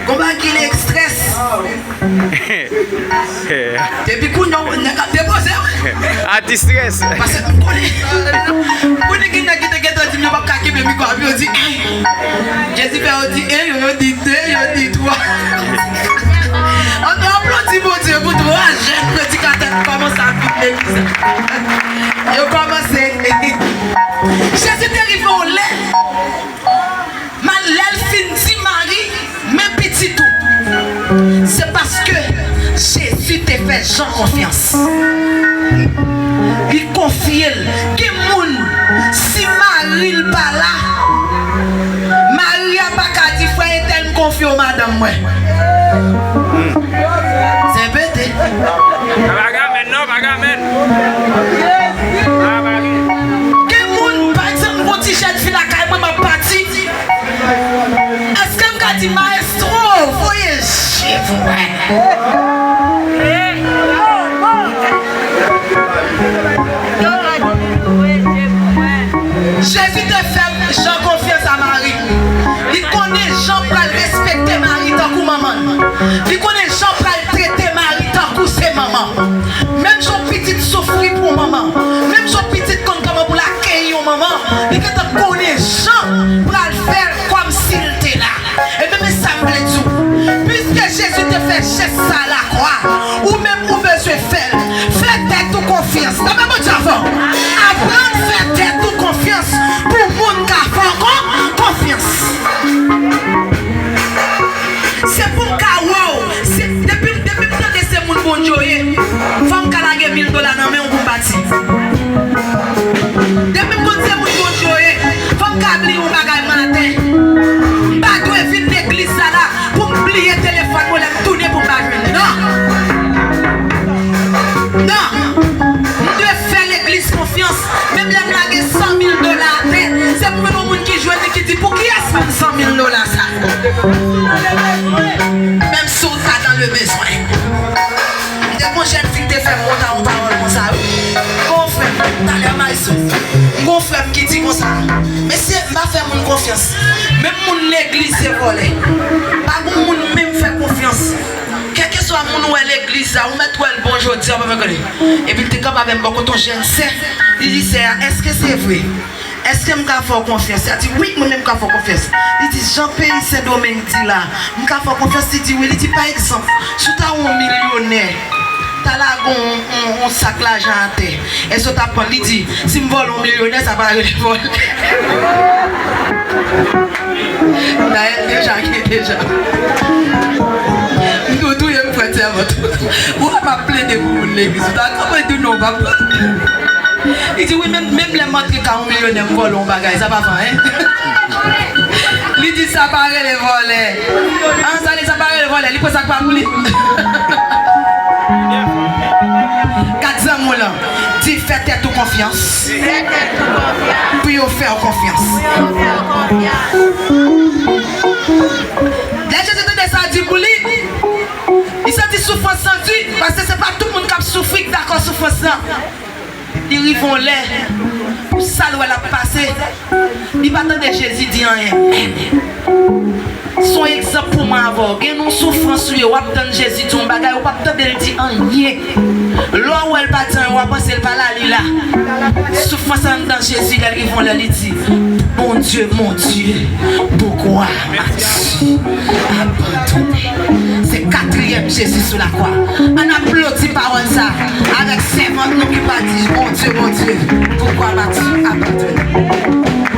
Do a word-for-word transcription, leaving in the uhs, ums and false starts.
Gon bagay ki rele estrès. Depi kounye a, nèg ap depoze, wi. Anti-stress. Paske m konnen, m konnen gen nèg ki te gentan di m yo p ap ka kenbe mikwo a, yo di en. Jezi fè yo di en, yo, yo di de, yo di twa. Ann nou aplodi Bondye pou twa jèn predikatè ki kòmanse ap vin legliz la. Yo kòmanse. Jezi te rive yon lè, lè l fin di Mari, men pitit ou. Se paske Jezi te fè Jan konfyans. Li konfye l. Gen moun, si mari l pa la, mari a pa ka di, "Frè entèl, m konfye w madanm mwen." Se pete. Pa bagay amèn non, pa bagay amèn. Pa bagay. Gen moun, pa egzanp, gon ti jèn fi lakay mwen, m ap pati. Èske m ka di, "Maestro, voye je pou mwen"? Jezi te fè Jan konfyans a Mari. Li konnen Jan pral respekte Mari tankou manman l. Li konnen Jan pral trete Mari tankou se manman. Menm jan yon pitit soufri pou manman, menm jan yon pitit konn kòman pou l akeyi yon manman, li gentan konnen Jan pral fè l kòmsi l te la. Ebyen, men sa m vle di w. Piske Jezi te fè jès sa a lakwa, ou menm ou bezwen fè l. Fè tèt ou konfyans. Tanpri, Bondye avè w. Aprann fè tèt ou konfyans pou moun ka fè w kon-, konfyans. Se pou m ka wè w. Se, depi, depi m tande se moun Bondye w ye, fò m ka lage mil dola nan men w pou m pati. Depi m konn se moun Bondye w ye, fò m ka bliye yon bagay maten. M pa dwe vin legliz sa la pou m bliye telefòn mwen lè m tounen pou m pa jwenn li. Non! Non! M dwe fè legliz konfyans. Menm lè m lage san mil dola atè, se pou mwen yon moun ki jwenn li ki di, "Pou kiyès menm san mil dola sa?" Menm si w ta dans le besoin. M te gon jèn fi ki te fè m yon ta-, yon pawòl konsa, wi. Gon frè m, talè m al sou. Gon frè m ki di konsa, "Mesye, m pa fè moun konfyans. Menm moun legliz se vòlè. Pa gon moun menm fè konfyans. Kèlkeswa moun ou wè legliz la, ou mèt wè l bon jodi a, pa fè konnen." Epi l te kanpe avè m bò kote yon jèn sè. Li di sè a, "Èske se vre?" Èske m ka fè w konfyans? Li di, "Wi, mwen menm m ka fè w konfyans." Li di, "Jan peyi Sendomeng di la, m ka fè w konfyans?" Li di, "Wi." Li di, "Pa egzanp, si w ta yon milyonè, ta lage yon, yon, yon sak lajan atè, èske w t ap pran l?" Li di, "Si m vòlè yon milyonè, sa pa rele vòlè." Dayè, l deja gen deja. M tou touye m frè sèvant. Ou wè m ap plede pou moun legliz. Ou ta konprann tou non, papa. Li di, "Wi, menm, menm lè m antre kay yon milyonè, m vòlè yon bagay, sa pa fè anyen." Li di, "Sa pa rele vòlè." An, sa li, sa pa rele vòlè, li pran sa k pa pou li. Gad zanmi w lan, di, "Fè tèt ou konfyans." Fè tèt ou konfyans. Pou yo fè w konfyans. Pou yo fè w konfyans. Lè Jezi tande sa di pou li, li santi soufrans lan di, paske se pa tout moun k ap soufri k dakò soufrans lan. Li rive yon lè, pou sa l wè l ap pase, li pa tande Jezi di anyen. Se yon egzanp pou mwen avè w. Gen yon soufrans ou ye, w ap tann Jezi di yon bagay, ou p ap tande l di anyen. Lè w wè l pa di anyen, w a panse l pa la, li la. Soufrans anndan Jezi, lè l rive yon lè, li di, "Mon Dieu, mon Dieu, pourquoi m'as-tu abandonné?" Se katriyèm Jezi sou lakwa. Ann aplodi pawòl sa avèk sèvant nou ki pa di, "Mon Dieu, mon Dieu, pourquoi m'as-tu abandonné?"